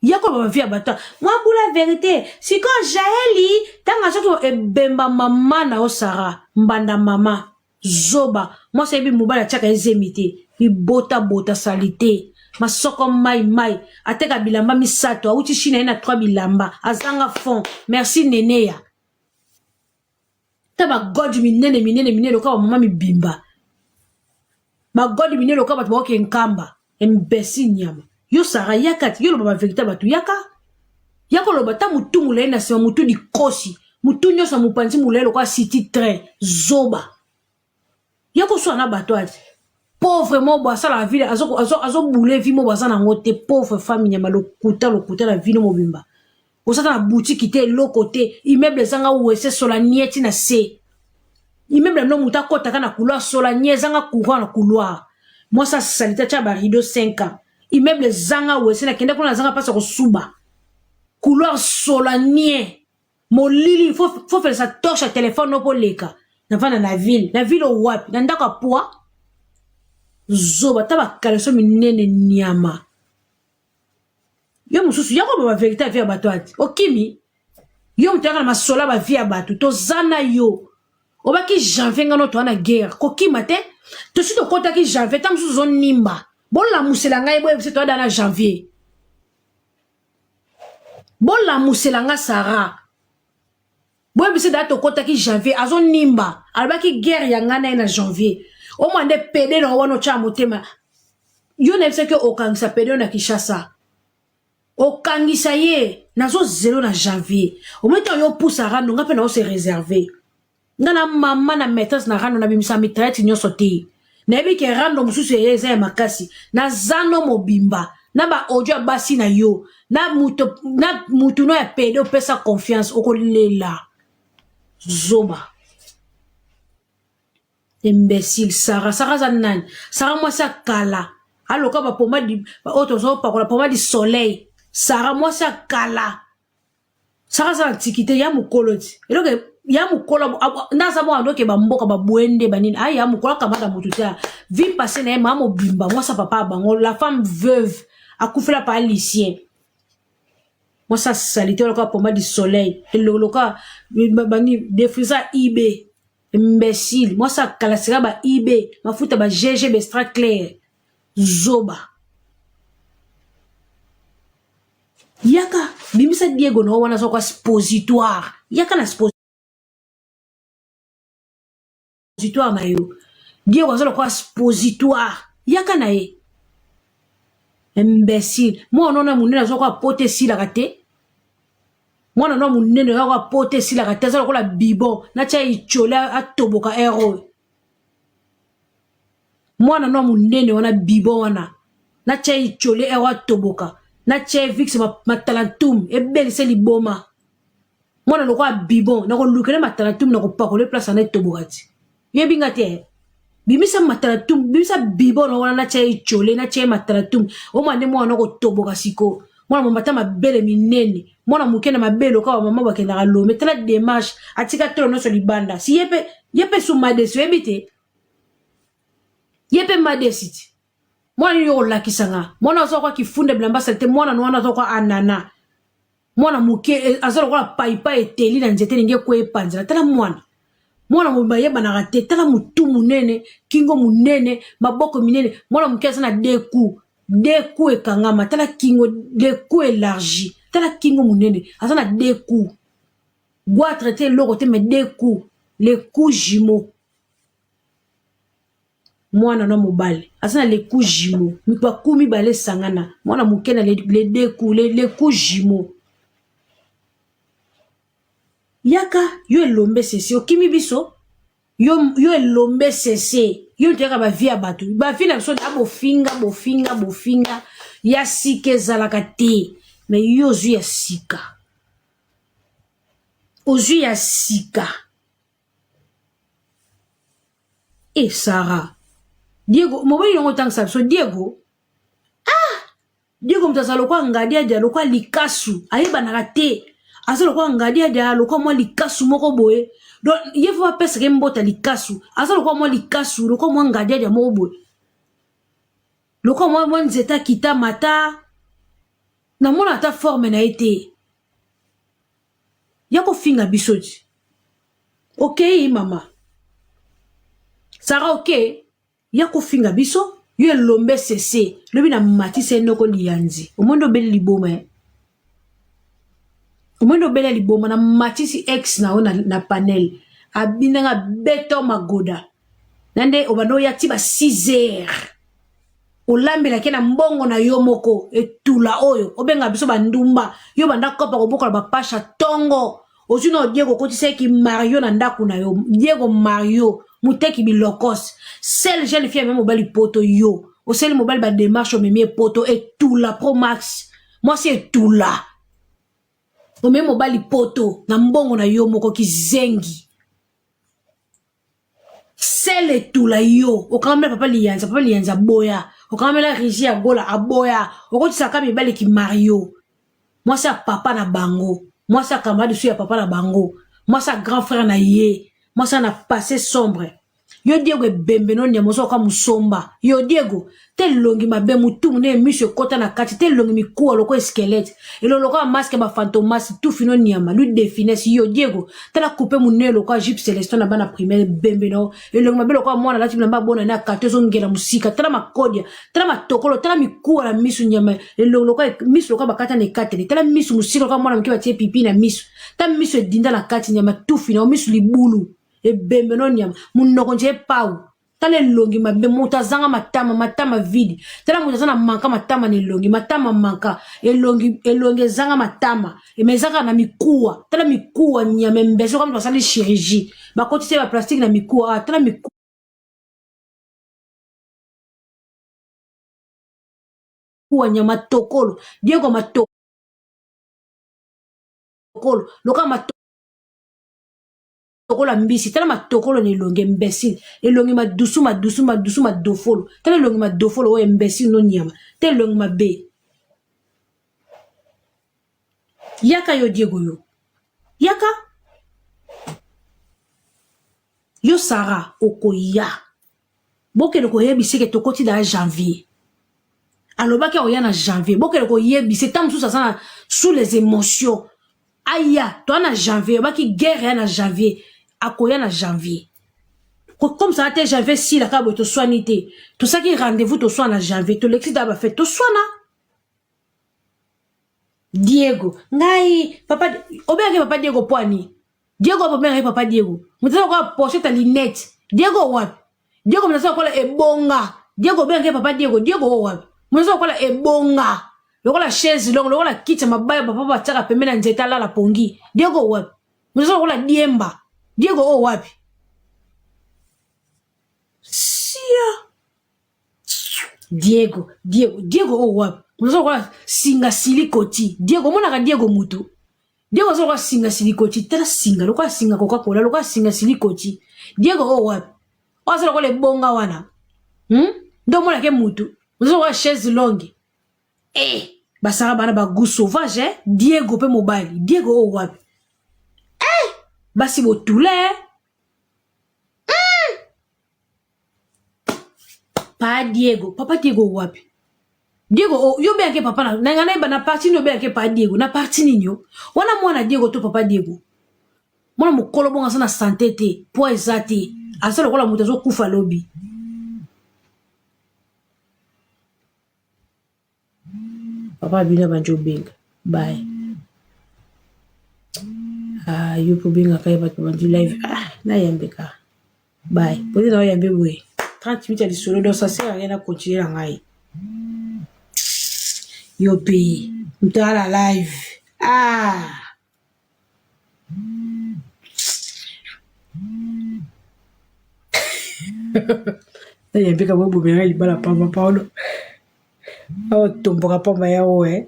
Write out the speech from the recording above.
Ya koloba ba vie ya bato. Mwa bula verite. Sikoyo Jaeli ntango azoki ebemba mama na yo Sarah mbanda mama zoba mwasi ayebi mobali atiaka ye zemi te bibota bota salite masoko mai mai ateka bilamba misato awuti chine aye na 3 bilamba azanga fond merci neneya ta bagode minene minene minene lokola bamama mibimba bagode minene lokola bato baoke nkamba imbecile nyama yo sara yaka ti yo loba baverité bato yaka yaka oloba ta motu molai na nsima motu likosi motu nyonso ya mopanzi molai lokola city train zoba ya koswana na bato ati pauvre mobo asalaka vile azobule vi mobo aza nango te pauvre femme nyama lokuta lokuta na vino mobimba ozata na butiki te eloko te immeuble ezanga wese sola nie ti na se immeuble no moto akɔtaka na couloir sola nie ezanga courant na couloir mwasi asalite atya barideau 5 ans immeuble ezanga wese nakende kuna nazanga mpasi ya kosuba couloir sola nie molili fo felisa torche ya telefone no mpo leka navanda na ville na ville oyo wapi na ndako ya pwa zoba ta bakaleso minene nyama yo mosusu yako ba verité ya vie ya bato ati okimi yo moto yaka na masolo ya bavie ya bato toza na yo obaki janvier ngano toa na guerre kokima te tosi tokotaki janvier ntango mosusu ozonimba bolamusela ngai boyebisa toada na janvier bolamusela nga sara boyebisa da tokotaki janvier azonimba alobaki guerre ya ngai na ye na janvier omwa nde pede na wana otya motema yo nayebisaki okangisa pede na kinshasa okangisa ye nazozelo na janvier omoi ntango yo opusa rando nga mpe nao se réserve nga na mama na maîtresse na rando nabimisa mitraillette nyonso te nayebi ke rando mosusu eye eza ya makasi na zando mobimba na ba audio ya basi na yo na moto na mutu no ya pede opesa confiance okolela zoba imbecile sara sara aza nani sara mwasi ya kala aloka bapomade oyo tozopakola pomade soleil sara mwasi ya kala saka aza na tiki te ya mokolo ti eloko ya mokolo nde aza mwana ndoke bamboka babwende banini ayi ya mokolo akamata motu te vie passé na ye maa mobimba mwasi ya papa ya bango la femme veuve akufela pa lucien mwasi ya salite lokola pomade du soleil eloko lokola bani defrisa ib imbecile mwasi ya kala sika ba ib mafuta ba gg bestra claire zoba yaka bimisa diego na yo wana aza kwa spositoire yaka na spositoire na yo diego aza lokola spositoire yaka na ye imbecile mwana wana monene aza lokola pota esilaka te mwana no monene aza lokola pota esilaka te aza lokola bibon natya icole atoboka ere oyo mwana no munene wana bibon wana natya ye cole ero atoboka natya ye vix matalantum ebelise liboma mwana lokola bibon nakolukela matalantum nakopakola place wana etoboka ti yebi nga te bimisa matalantum bimisa bibon wana natya ye cole natya ye matalantum omwana nde mwana okotoboka sikoyo mwana momba ata mabele minene mwana moke na mabele lokola bamama bakendaka lome tala demarche atika tolo nyonso libanda si ye mpe ye mpe sumadesi oyebi te ye mpe madesi ti mwana nini okolakisa nga mwana aza kwa kifunda bilamba salite mwana wana aza kwa anana mwana moke eh, aza lokola paipai eteli na nzete elingi ekweya epanzela tala mwana mwana mobimba ayebanaka te tala motu monene kingo monene maboko minene mwana moke aza na deku deku ekangama tala kingo deku elargi tala kingo monene aza na deku goitre te eloko te mais deku le coup jumeau mwana na mobali aza na le coup jumeau baku mibale esangana mwana moke na le deux coups le coup jumeau yaka yo elombe sese okimi biso yo, yo elombe sese yo moto yaka bavie ya bato bavie na biso na bofinga bofinga bofinga ya sika ezalaka te me yo ozwi ya sika ozwi ya sika e eh, sara diego mobali yango otangisa biso diego ah diego moto aza lokola ngadiadia lokola likasu ayebanaka te aza lokola ngadiadia lokola mwa likasu moko boye donc ye fo bapesaka ye mbota likasu aza lokola mwa likasu lokola mwa ngadiadia moko boye lokola mwa nzete akita mata. Namona ata forme na ye te. Ya kofinga biso ti. Okei mama. Sarah okei. Ya kofinga biso yo elombe sese lobi na matisa ye noko liyanzi omoni nde obeli liboma eh? Omoni nde obeli liboma na matisi ex na yo na, na panel abinanga beton magoda na nde obanda oya ti ba 6 heures olambelaki na mbongo na yo moko etula oyo obenga biso bandumba yo banda kopa kobokola bapasha tongo ozwi na Diego okotisaki Mario na ndako na yo Diego Mario moteki bilokos seule jeune fille amemi mobali poto yo osali mobali ba démarche omemi ye poto etula pro max mwasi etula omemi mobali poto na mbongo na yo moko kizengi sele etula yo okangamela papa liyanza papa liyanza aboya okangamela rigi ya gola aboya okotisaka mibali ki mario mwasi ya papa na bango mwasi ya camarade su ya papa na bango mwasi ya grand frère na ye mwasi na passé sombre yo diego ebembe no nyama ozoka musomba yo diego te elongi mabe mutu munene miso ekota na kati te elongi mikuwa lokola squelette elongi lokola masque ya bafantomas tufi no nyama lui defines yo diego tala coupe munene lokola jupe celestin na bana primaire ebembe na yo elongi mabe lokola mwana alati bilamba abona ne akato ezongela mosika tala makodia tala matokolo tala mikuwa na miso nyama elongi lokola miso lokola bakata na ekateli tala miso mosika lokola mwana moke batie pipi na miso tala miso edinda na kati nyama tufi na yo miso libulu ebembe no nyama monoko nje epau tala elongi mabe moto azanga matama matama vide tala moto aza na manka matama na elongi matama manka elongi elongi ezanga matama eme eza kaka na mikuwa tala mikuwa nyama embese kaka moto asali chirurgie bakotisi ye baplastique na mikuwa ah, tala mikuwa nyama tokolo diego matokolo loka matokolo lokola mbisi tala matokolo na elongi imbecile elongi madusu madusu madusu madofolo tala elongi madofolo oyo imbecile no nyama te elongi mabe yaka yo diego yo yaka yo sara okoya bokende koyebisa ke tokoti daa janvier alobaki akoya na janvier bokende koyebisa ntango mosusu aza na sous les émotions aya toa na janvier obaki guerre ya na janvier akoya na janvier comme ça te janvier sila kaka boye toswani te tosaki rendez-vous toswana na janvier tolekisi daa bafete toswana diego ngai papa obengaki papa diego poani Diego wapi obengaki papa Diego? Moto aza lokola pochette ya lunette. Diego wapi? Diego moto aza lokola ebonga. Diego obengaki papa Diego. Diego oyo wapi? Moto aza lokola ebonga. Lokola chaise longue, lokola kiti ya mabaya papa batiaka pembeni ya nzete alala pongi. Diego wapi? Moto aza lokola diemba. Diego oyo wapi? Sia. Diego, Diego, Diego oyo wapi? Moto aza lokola singa silikoti. Diego omonaka Diego mutu? Diego aza lokola singa silikoti tala singa lokola singa coca-cola lokola singa silikoti Diego oyo wapi oyo aza lokola ebonga wana hmm? nde omonake mutu oza lokola chaise longue eh, basaka bana bagout sauvage eh? Diego mpe mobali Diego oyo wapi eh, basi botula eh? mm. Pa Diego, papa Diego wapi? Diego, oh, yo bengaki papa na nanga nayeba na parti nini obengaki pa Diego, na parti nini yo? Wana mwana Diego to papa Diego? Mwana mokolo bongo aza na sante te, poids eza te, aza lokola moto azokufa lobi. Papa bino abandi obenga. Bye. Ah, yo mpe obengaka ye bato babandi live. Ah, nayambeka. Bye. Pose na oyambe boye. 30 minutes ya lisolo donc ça sert à rien na continuer na ngai. Yo mpe moto ala live. Ah. Nayambeka boye bomela libala pamba paolo. Awa tomboka pamba ya oyo eh.